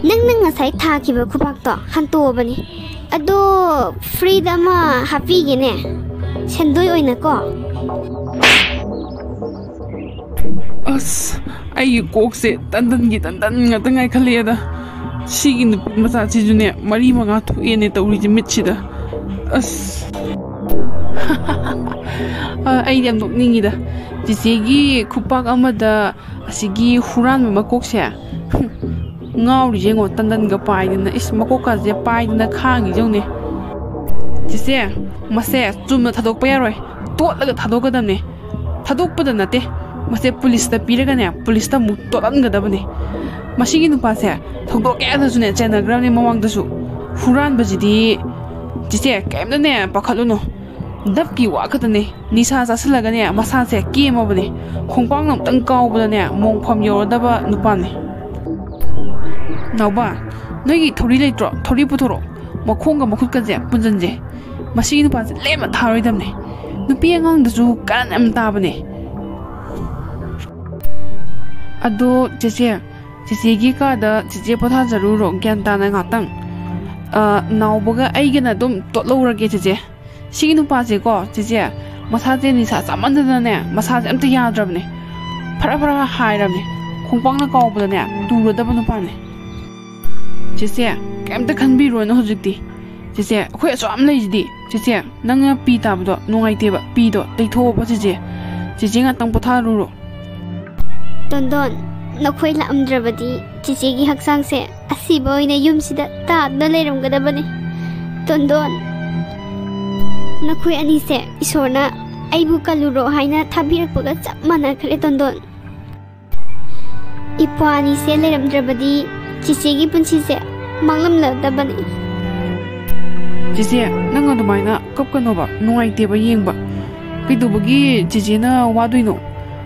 ꯅꯪꯅ ꯉꯁꯥꯏ ꯊꯥꯈꯤꯕ ꯈꯨꯄꯥꯛꯇꯣ ꯍꯟꯇꯣꯛꯑꯕꯅꯦ꯫ ꯑꯗꯣ ꯐ꯭ꯔꯤꯗ ꯑꯃ ꯍꯥꯞꯄꯤꯒꯦꯅꯦ, ꯁꯦꯟꯗꯣꯏ ꯑꯣꯏꯅꯀꯣ꯫ ꯑꯁ, ꯑꯩꯒꯤ ꯀꯣꯛꯁꯦ ꯇꯟꯗꯟꯒꯤ ꯇꯟꯗꯟ ꯉꯥꯛꯇ ꯉꯥꯏꯈꯠꯂꯛꯑꯦꯗ꯫ ꯁꯤꯒꯤ ꯅꯨꯄꯤ ꯃꯆꯥꯁꯤꯁꯨꯅꯦ, ꯃꯔꯤ ꯃꯉꯥ ꯊꯣꯛꯑꯦꯅꯦ ꯇꯧꯔꯤꯁꯦ ꯃꯤꯠꯁꯤꯗ꯫ ꯑꯁ꯫ ꯑ, ꯑꯩꯗꯤ ꯌꯥꯝ ꯅꯣꯛꯅꯤꯡꯉꯤꯗ꯫ ꯆꯤꯆꯦꯒꯤ ꯈꯨꯄꯥꯛ ꯑꯃꯗ ꯑꯁꯤꯒꯤ ꯍꯨꯔꯥꯟꯕ ꯃꯀꯣꯛꯁꯦ, ꯉꯥꯎꯔꯤꯁꯦ ꯌꯦꯡꯉꯣ, ꯇꯟꯗꯟꯒ ꯄꯥꯏꯗꯅ꯫ ꯏꯁ, ꯃꯀꯣꯛꯀꯁꯦ ꯄꯥꯏꯗꯅ ꯈꯥꯡꯉꯤꯁꯦ ꯌꯦꯡꯉꯨꯅꯦ꯫ ꯆꯤꯆꯦ, ꯃꯁꯦ ꯆꯨꯝꯅ ꯊꯥꯗꯣꯛꯄ ꯌꯥꯔꯣꯏ, ꯇꯣꯠꯂꯒ ꯊꯥꯗꯣꯛꯀꯗꯕꯅꯦ꯫ ꯊꯥꯗꯣꯛꯄꯗ ꯅꯠꯇꯦ, ꯃꯁꯦ ꯄꯨꯂꯤꯁꯇ ꯄꯤꯔꯒꯅꯦ, ꯄꯨꯂꯤꯁꯇ ꯑꯃꯨꯛ ꯇꯣꯠꯍꯟꯒꯗꯕꯅꯦ꯫ ꯃꯁꯤꯒꯤ ꯅꯨꯄꯥꯁꯦ ꯊꯧꯗꯣꯛ ꯀꯌꯥꯗꯁꯨꯅꯦ ꯆꯦꯟꯅꯈ꯭ꯔꯕꯅꯦ ꯃꯃꯥꯡꯗꯁꯨ꯫ ꯍꯨꯔꯥꯟꯕꯁꯤꯗꯤ, ꯆꯤꯆꯦ, ꯀꯩꯝꯇꯅꯦ ꯄꯥꯈꯠꯂꯨꯅꯨ꯫ ꯗꯞꯀꯤ ꯋꯥ ꯈꯛꯇꯅꯦ꯫ ꯅꯤꯁꯥ ꯆꯥꯁꯤꯜꯂꯒꯅꯦ ꯃꯁꯥꯁꯦ ꯀꯦꯝꯃꯕꯅꯦ꯫ ꯈꯣꯡꯄꯥꯛꯅ ꯑꯃꯨꯛꯇꯪ ꯀꯥꯎꯕꯗꯅꯦ ꯃꯣꯡꯐꯝ ꯌꯧꯔꯗꯕ ꯅꯨꯄꯥꯅꯦ꯫ ꯅꯥꯎꯕ, ꯅꯣꯏꯒꯤ ꯊꯧꯔꯤ ꯂꯩꯇ꯭ꯔꯣ? ꯊꯧꯔꯤ ꯄꯨꯊꯣꯔꯛꯑꯣ꯫ ꯃꯈꯣꯡꯒ ꯃꯈꯨꯠꯀꯁꯦ ꯄꯨꯟꯁꯤꯟꯁꯦ꯫ ꯃꯁꯤꯒꯤ ꯅꯨꯄꯥꯁꯦ ꯂꯦꯝꯅ ꯊꯥꯔꯣꯏꯗꯕꯅꯦ꯫ ꯅꯨꯄꯤ ꯑꯉꯥꯡꯗꯁꯨ ꯀꯔꯟ ꯌꯥꯝ ꯇꯥꯕꯅꯦ꯫ ꯑꯗꯣ ꯆꯦꯆꯦ, ꯆꯦꯆꯦꯒꯤ ꯀꯥꯗ ꯆꯦꯆꯦ ꯄꯣꯊꯥꯖꯔꯨꯔꯣ, ꯒ꯭ꯌꯥꯟ ꯇꯥꯅ ꯉꯥꯛꯇꯪ꯫ ꯑ, ꯅꯥꯎꯕꯒ ꯑꯩꯒꯅ ꯑꯗꯨꯝ ꯇꯣꯠꯍꯧꯔꯒꯦ ꯆꯦꯆꯦ꯫ ꯁꯤꯒꯤ ꯅꯨꯄꯥꯁꯦꯀꯣ ꯆꯦꯆꯦ, ꯃꯁꯥꯁꯦ ꯅꯤꯁꯥ ꯆꯥꯃꯟꯗꯅꯅꯦ, ꯃꯁꯥꯁꯦ ꯑꯝꯇ ꯌꯥꯗ꯭ꯔꯕꯅꯦ꯫ ꯐꯔ ꯐꯔ ꯍꯥꯏꯔꯕꯅꯦ꯫ ꯈꯣꯡꯄꯥꯛꯅ ꯀꯥꯎꯕꯗꯅꯦ ꯇꯨꯔꯗꯕ ꯅꯨꯄꯥꯅꯦ꯫ ꯆꯦꯆꯦ, ꯀꯩꯝꯇ ꯈꯟꯕꯤꯔꯨꯔꯅꯨ ꯍꯧꯖꯤꯛꯇꯤ꯫ ꯆꯦꯆꯦ, ꯑꯩꯈꯣꯏ ꯑꯁꯨꯛ ꯌꯥꯝ ꯂꯩꯁꯤꯗꯤ꯫ ꯆꯦꯆꯦ, ꯅꯪꯅ ꯄꯤ ꯇꯥꯕꯗꯣ ꯅꯨꯡꯉꯥꯏꯇꯦꯕ꯫ ꯄꯤꯗꯣ ꯇꯩꯊꯣꯛꯑꯣꯕ ꯆꯦꯆꯦ꯫ ꯆꯦꯆꯦ ꯉꯥꯛꯇꯪ ꯄꯣꯊꯥꯔꯨꯔꯣ꯫ ꯇꯣꯟꯗꯣꯟ, ꯅꯈꯣꯏ ꯂꯥꯛꯑꯝꯗ꯭ꯔꯕꯗꯤ ꯆꯦꯆꯦꯒꯤ ꯍꯛꯆꯥꯡꯁꯦ ꯑꯁꯤꯕ ꯑꯣꯏꯅ ꯌꯨꯝꯁꯤꯗ ꯇꯥꯗꯨꯅ ꯂꯩꯔꯝꯒꯗꯕꯅꯤ꯫ ꯇꯣꯟꯗꯣꯟ, ꯅꯈꯣꯏ ꯑꯅꯤꯁꯦ ꯏꯁꯣꯔꯅ ꯑꯩꯕꯨ ꯀꯜꯂꯨꯔꯣ ꯍꯥꯏꯅ ꯊꯥꯕꯤꯔꯛꯄꯒ ꯆꯞ ꯃꯥꯟꯅꯈ꯭ꯔꯦ ꯇꯣꯟꯗꯣꯟ꯫ ꯏꯄ꯭ꯋꯥ ꯑꯅꯤꯁꯦ ꯂꯩꯔꯝꯗ꯭ꯔꯕꯗꯤ ꯆꯦꯆꯦꯒꯤ ꯄꯨꯟꯁꯤꯁꯦ ꯃꯥꯡꯂꯝꯂꯗꯕꯅꯤ꯫ ꯆꯦꯆꯦ, ꯅꯪ ꯑꯗꯨꯃꯥꯏꯅ ꯀꯞꯀꯅꯣꯕ, ꯅꯨꯡꯉꯥꯏꯇꯦꯕ ꯌꯦꯡꯕ꯫ ꯀꯩꯗꯧꯕꯒꯤ ꯆꯦꯆꯦꯅ ꯋꯥꯗꯣꯏꯅꯣ?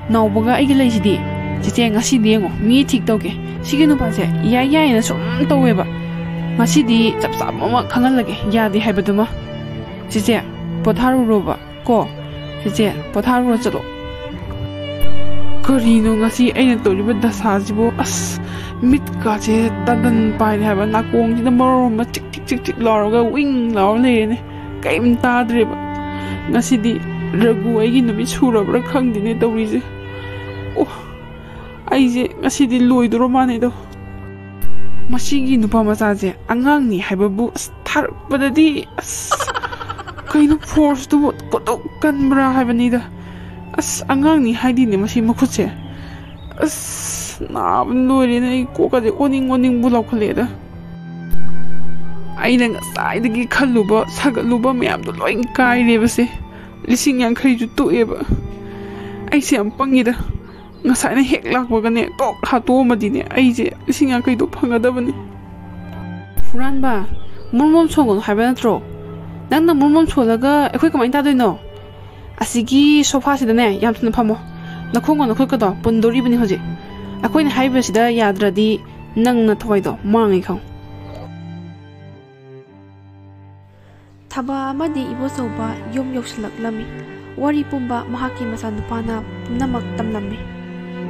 ꯅꯥꯎꯕꯒ ꯑꯩꯒ ꯂꯩꯁꯤꯗꯤ꯫ ꯆꯦꯆꯦ, ꯉꯁꯤꯗꯤ ꯌꯦꯡꯉꯣ, ꯃꯤ ꯊꯤꯛ ꯇꯧꯒꯦ꯫ ꯁꯤꯒꯤ ꯅꯨꯄꯥꯁꯦ ꯏꯌꯥ ꯌꯥꯏꯌꯦꯅ ꯁꯨꯝ ꯇꯧꯋꯦꯕ꯫ ꯉꯁꯤꯗꯤ ꯆꯞ ꯆꯥꯕ ꯑꯃ ꯈꯪꯍꯜꯂꯒꯦ, ꯌꯥꯗꯦ ꯍꯥꯏꯕꯗꯨꯃ꯫ ꯆꯦꯆꯦ, ꯄꯣꯊꯥꯔꯨꯔꯣꯕ ꯀꯣ꯫ ꯆꯦꯆꯦ, ꯄꯣꯊꯥꯔꯨꯔꯣ ꯆꯠꯂꯣ꯫ ꯀꯔꯤꯅꯣ ꯉꯁꯤ ꯑꯩꯅ ꯇꯧꯔꯤꯕ ꯗꯁꯥꯁꯤꯕꯨ? ꯑꯁ, ꯃꯤꯠꯀꯥꯁꯦ ꯇꯟꯗꯟ ꯄꯥꯏꯔꯦ ꯍꯥꯏꯕ꯫ ꯅꯥꯀꯣꯡꯁꯤꯅ ꯃꯔꯣꯜ ꯑꯃ ꯆꯤꯛ ꯆꯤꯛ ꯆꯤꯛ ꯆꯤꯛ ꯂꯥꯎꯔꯒ ꯋꯤꯡ ꯂꯥꯎꯔ ꯂꯩꯔꯦꯅꯦ꯫ ꯀꯔꯤꯝ ꯇꯥꯗ꯭ꯔꯦꯕ꯫ ꯉꯁꯤꯗꯤ ꯔꯘꯨ ꯑꯩꯒꯤ ꯅꯨꯃꯤꯠ ꯁꯨꯔꯕ꯭ꯔꯥ ꯈꯪꯗꯦꯅꯦ ꯇꯧꯔꯤꯁꯦ꯫ ꯑꯣ, ꯑꯩꯁꯦ ꯉꯁꯤꯗꯤ ꯂꯣꯏꯗꯣꯔ ꯃꯥꯅꯦꯗꯣ꯫ ꯃꯁꯤꯒꯤ ꯅꯨꯄꯥ ꯃꯆꯥꯁꯦ ꯑꯉꯥꯡꯅꯤ ꯍꯥꯏꯕꯕꯨ, ꯑꯁ, ꯊꯥꯔꯛꯄꯗꯗꯤ, ꯑꯁ, ꯀꯩꯅꯣ ꯐꯣꯔꯁꯇꯨꯕꯨ ꯀꯣꯇꯣꯛ ꯀꯟꯕ꯭ꯔꯥ ꯍꯥꯏꯕꯅꯤꯗ꯫ ꯑꯁ, ꯑꯉꯥꯡꯅꯤ ꯍꯥꯏꯗꯤꯅꯦ ꯃꯁꯤ ꯃꯈꯨꯠꯁꯦ꯫ ꯑꯁ, ꯅꯥꯕꯅ ꯂꯣꯏꯔꯦꯅꯦ, ꯑꯩ ꯀꯣꯛꯀꯁꯦ ꯑꯣꯅꯤꯡ ꯑꯣꯅꯤꯡꯕꯨ ꯂꯥꯎꯈꯠꯂꯛꯑꯦꯗ꯫ ꯑꯩꯅ ꯉꯁꯥꯏꯗꯒꯤ ꯈꯜꯂꯨꯕ ꯁꯥꯒꯠꯂꯨꯕ ꯃꯌꯥꯝꯗꯣ ꯂꯣꯏ ꯀꯥꯏꯔꯦꯕꯁꯦ꯫ ꯂꯤꯁꯤꯡ ꯌꯥꯡꯈꯩꯁꯨ ꯇꯣꯛꯑꯦꯕ꯫ ꯑꯩꯁꯦ ꯌꯥꯝ ꯄꯪꯉꯤꯗ꯫ ꯉꯁꯥꯏꯅ ꯍꯦꯛ ꯂꯥꯛꯄꯒꯅꯦ ꯇꯣꯛ ꯍꯥꯠꯇꯣꯛꯑꯝꯃꯗꯤꯅꯦ, ꯑꯩꯁꯦ ꯂꯤꯁꯤꯡ ꯌꯥꯡꯈꯩꯗꯣ ꯐꯪꯒꯗꯕꯅꯤ꯫ ꯍꯨꯔꯥꯟꯕ, ꯃꯨꯔꯃꯣꯝ ꯁꯣꯡꯒꯅꯨ ꯍꯥꯏꯕ ꯅꯠꯇ꯭ꯔꯣ? ꯅꯪꯅ ꯃꯨꯔꯃꯣꯝ ꯁꯣꯜꯂꯒ ꯑꯩꯈꯣꯏ ꯀꯃꯥꯏꯅ ꯇꯥꯗꯣꯏꯅꯣ? ꯑꯁꯤꯒꯤ ꯁꯣꯐꯥꯁꯤꯗꯅꯦ ꯌꯥꯝ ꯊꯨꯅ ꯐꯝꯃꯣ꯫ ꯅꯈꯣꯡꯒ ꯅꯈꯨꯠꯀꯗꯣ ꯄꯨꯟꯗꯣꯔꯤꯕꯅꯤ ꯍꯧꯖꯤꯛ꯫ ꯑꯩꯈꯣꯏꯅ ꯍꯥꯏꯕꯁꯤꯗ ꯌꯥꯗ꯭ꯔꯗꯤ ꯅꯪ ꯅꯊꯧꯋꯥꯏꯗꯣ ꯃꯥꯡꯉꯦ ꯈꯪꯉꯨ꯫ ꯊꯕꯥ ꯑꯃꯗꯤ ꯏꯕꯣꯆꯧꯕ ꯌꯨꯝ ꯌꯧꯁꯤꯜꯂꯛꯂꯝꯃꯤ꯫ ꯋꯥꯔꯤ ꯄꯨꯝꯕ ꯃꯍꯥꯛꯀꯤ ꯃꯆꯥꯅꯨꯄꯥꯅ ꯄꯨꯝꯅꯃꯛ ꯇꯝꯂꯝꯃꯤ꯫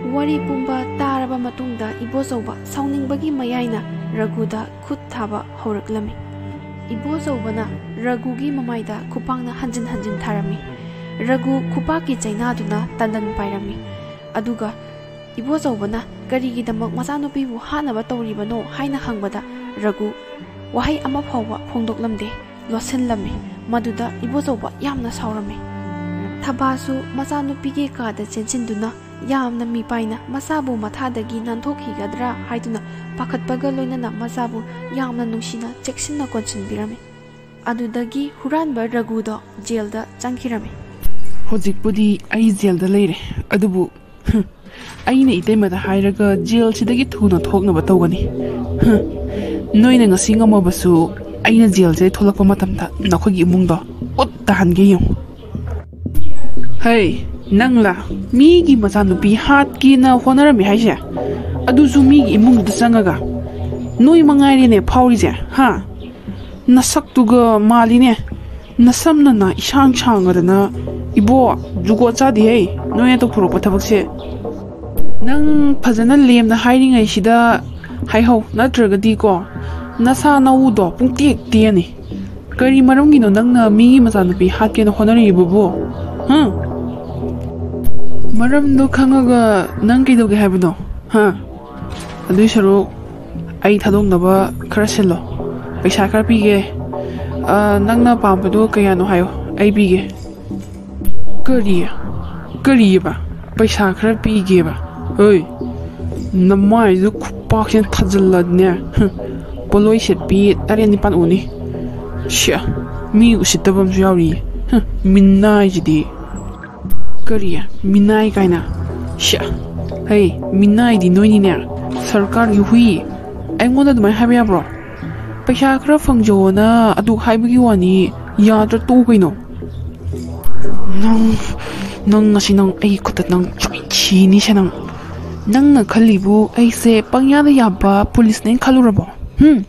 ꯋꯥꯔꯤ ꯄꯨꯝꯕ ꯇꯥꯔꯕ ꯃꯇꯨꯡꯗ ꯏꯕꯣꯆꯧꯕ ꯁꯥꯎꯅꯤꯡꯕꯒꯤ ꯃꯌꯥꯏꯅ ꯔꯘꯨꯗ ꯈꯨꯠ ꯊꯥꯕ ꯍꯧꯔꯛꯂꯝꯃꯤ꯫ ꯏꯕꯣꯆꯧꯕꯅ ꯔꯘꯨꯒꯤ ꯃꯃꯥꯏꯗ ꯈꯨꯄꯥꯛꯅ ꯍꯟꯖꯤꯟ ꯍꯟꯖꯤꯟ ꯊꯥꯔꯝꯃꯤ꯫ ꯔꯘꯨ ꯈꯨꯄꯥꯛꯀꯤ ꯆꯩꯅꯥꯗꯨꯅ ꯇꯟꯗꯟ ꯄꯥꯏꯔꯝꯃꯤ꯫ ꯑꯗꯨꯒ ꯏꯕꯣꯆꯧꯕꯅ ꯀꯔꯤꯒꯤꯗꯃꯛ ꯃꯆꯥꯅꯨꯄꯤꯕꯨ ꯍꯥꯠꯅꯕ ꯇꯧꯔꯤꯕꯅꯣ ꯍꯥꯏꯅ ꯍꯪꯕꯗ ꯔꯘꯨ ꯋꯥꯍꯩ ꯑꯃ ꯐꯥꯎꯕ ꯐꯣꯡꯗꯣꯛꯂꯝꯗꯦ, ꯂꯣꯠꯁꯤꯜꯂꯝꯃꯤ꯫ ꯃꯗꯨꯗ ꯏꯕꯣꯆꯧꯕ ꯌꯥꯝꯅ ꯁꯥꯎꯔꯝꯃꯤ꯫ ꯊꯕꯥꯁꯨ ꯃꯆꯥꯅꯨꯄꯤꯒꯤ ꯀꯥꯗ ꯆꯦꯟꯁꯤꯟꯗꯨꯅ ꯌꯥꯝꯅ ꯃꯤꯄꯥꯏꯅ ꯃꯆꯥꯕꯨ ꯃꯊꯥꯗꯒꯤ ꯅꯥꯟꯊꯣꯛꯈꯤꯒꯗ꯭ꯔꯥ ꯍꯥꯏꯗꯨꯅ ꯄꯥꯈꯠꯄꯒ ꯂꯣꯏꯅꯅ ꯃꯆꯥꯕꯨ ꯌꯥꯝꯅ ꯅꯨꯡꯁꯤꯅ ꯆꯦꯛꯁꯤꯟꯅ ꯀꯣꯟꯁꯤꯟꯕꯤꯔꯝꯃꯤ꯫ ꯑꯗꯨꯗꯒꯤ ꯍꯨꯔꯥꯟꯕ ꯔꯘꯨꯗꯣ ꯖꯦꯜꯗ ꯆꯪꯈꯤꯔꯝꯃꯤ꯫ ꯍꯧꯖꯤꯛꯄꯨꯗꯤ ꯑꯩ ꯖꯦꯜꯗ ꯂꯩꯔꯦ, ꯑꯗꯨꯕꯨ, ꯍꯨꯝ, ꯑꯩꯅ ꯏꯇꯩꯃꯗ ꯍꯥꯏꯔꯒ ꯖꯦꯜꯁꯤꯗꯒꯤ ꯊꯨꯅ ꯊꯣꯛꯅꯕ ꯇꯧꯒꯅꯤ꯫ ꯍꯨꯝ, ꯅꯣꯏꯅ ꯉꯁꯤ ꯉꯝꯃꯕꯁꯨ ꯑꯩꯅ ꯖꯦꯜꯁꯤꯗꯒꯤ ꯊꯣꯛꯂꯛꯄ ꯃꯇꯝꯗ ꯅꯈꯣꯏꯒꯤ ꯏꯃꯨꯡꯗꯣ ꯎꯠ ꯇꯥꯍꯟꯒꯦ ꯌꯦꯡꯉꯨ꯫ ꯍꯩ, ꯅꯪꯂꯥ? ꯃꯤꯒꯤ ꯃꯆꯥꯅꯨꯄꯤ ꯍꯥꯠꯀꯦꯅ ꯍꯣꯠꯅꯔꯝꯃꯤ ꯍꯥꯏꯁꯦ? ꯑꯗꯨꯁꯨ ꯃꯤꯒꯤ ꯏꯃꯨꯡꯗꯨꯗ ꯆꯪꯉꯒ? ꯅꯣꯏ ꯃꯉꯥꯏꯔꯦꯅꯦ ꯐꯥꯎꯔꯤꯁꯦ, ꯍꯥ? ꯅꯁꯛꯇꯨꯒ ꯃꯥꯜꯂꯤꯅꯦ꯫ ꯅꯁꯝꯅꯅ ꯏꯁꯥꯡ ꯁꯥꯡꯉꯗꯅ꯫ ꯏꯕꯣ, ꯖꯨꯒꯣꯠ ꯆꯥꯗꯦꯍꯦ, ꯅꯣꯏꯅ ꯇꯧꯊꯣꯔꯛꯄ ꯊꯕꯛꯁꯦ꯫ ꯅꯪ ꯐꯖꯅ ꯂꯦꯝꯅ ꯍꯥꯏꯔꯤꯉꯩꯁꯤꯗ ꯍꯥꯏꯍꯧ, ꯅꯠꯇ꯭ꯔꯒꯗꯤꯀꯣ, ꯅꯁꯥ ꯅꯎꯗꯣ ꯄꯨꯡꯇꯦꯛ ꯇꯦꯛꯑꯅꯤ꯫ ꯀꯔꯤ ꯃꯔꯝꯒꯤꯅꯣ ꯅꯪꯅ ꯃꯤꯒꯤ ꯃꯆꯥꯅꯨꯄꯤ ꯍꯥꯠꯀꯦꯅ ꯍꯣꯠꯅꯔꯤꯕꯕꯨ? ꯍꯥ? ꯃꯔꯝꯗꯣ ꯈꯪꯉꯒ ꯅꯪ ꯀꯩꯗꯧꯒꯦ ꯍꯥꯏꯕꯅꯣ? ꯍꯥ? ꯑꯗꯨꯏ ꯁꯔꯨꯛ ꯑꯩ ꯊꯥꯗꯣꯛꯅꯕ ꯈꯔ ꯁꯤꯜꯂꯣ꯫ ꯄꯩꯁꯥ ꯈꯔ ꯄꯤꯒꯦ꯫ ꯑ, ꯅꯪꯅ ꯄꯥꯝꯕꯗꯣ ꯀꯌꯥꯅꯣ ꯍꯥꯏꯌꯣ, ꯑꯩ ꯄꯤꯒꯦ꯫ ꯀꯔꯤ? ꯀꯔꯤꯑꯕ? ꯄꯩꯁꯥ ꯈꯔ ꯄꯤꯒꯦꯕ? ꯍꯣꯏ, ꯅꯃꯥꯏꯗꯨ ꯈꯨꯄꯥꯛꯁꯤꯅ ꯊꯥꯖꯤꯜꯂꯗꯤꯅꯦ, ꯍꯨꯝ, ꯄꯣꯠꯂꯣꯏ ꯁꯦꯠꯄꯤ ꯇꯔꯦꯠ ꯅꯤꯄꯥꯟ ꯎꯅꯤ꯫ ꯁ꯭ꯌꯥ, ꯃꯤ ꯎꯁꯤꯠꯇꯕ ꯑꯃꯁꯨ ꯌꯥꯎꯔꯤꯌꯦ꯫ ꯍꯨꯝ, ꯃꯤꯅꯥꯏꯁꯤꯗꯤ꯫ ꯀꯔꯤ? ꯃꯤꯅꯥꯏ ꯀꯥꯏꯅ? ꯁ꯭ꯌꯥ, ꯍꯩ, ꯃꯤꯅꯥꯏꯗꯤ ꯅꯣꯏꯅꯤꯅꯦ, ꯁꯔꯀꯥꯔꯒꯤ ꯍꯨꯏ꯫ ꯑꯩꯉꯣꯟꯗ ꯑꯗꯨꯃꯥꯏꯅ ꯍꯥꯏꯕ ꯌꯥꯕ꯭ꯔꯣ? ꯄꯩꯁꯥ ꯈꯔ ꯐꯪꯖꯧꯑꯣꯅ ꯑꯗꯨ ꯍꯥꯏꯕꯒꯤ ꯋꯥꯅꯤ, ꯌꯥꯗ꯭ꯔꯥ ꯇꯣꯛꯎ ꯀꯩꯅꯣ꯫ ꯅꯪ, ꯅꯪ ꯉꯁꯤ ꯅꯪ ꯑꯩ ꯈꯨꯠꯇ ꯅꯪ ꯆꯣꯏꯊꯤꯅꯤꯁꯦ ꯅꯪ꯫ ꯅꯪꯅ ꯈꯜꯂꯤꯕꯨ ꯑꯩꯁꯦ ꯄꯪꯌꯥꯗ ꯌꯥꯕ ꯄꯨꯂꯤꯁꯅꯦ ꯈꯜꯂꯨꯔꯕꯣ? ꯍꯨꯝ?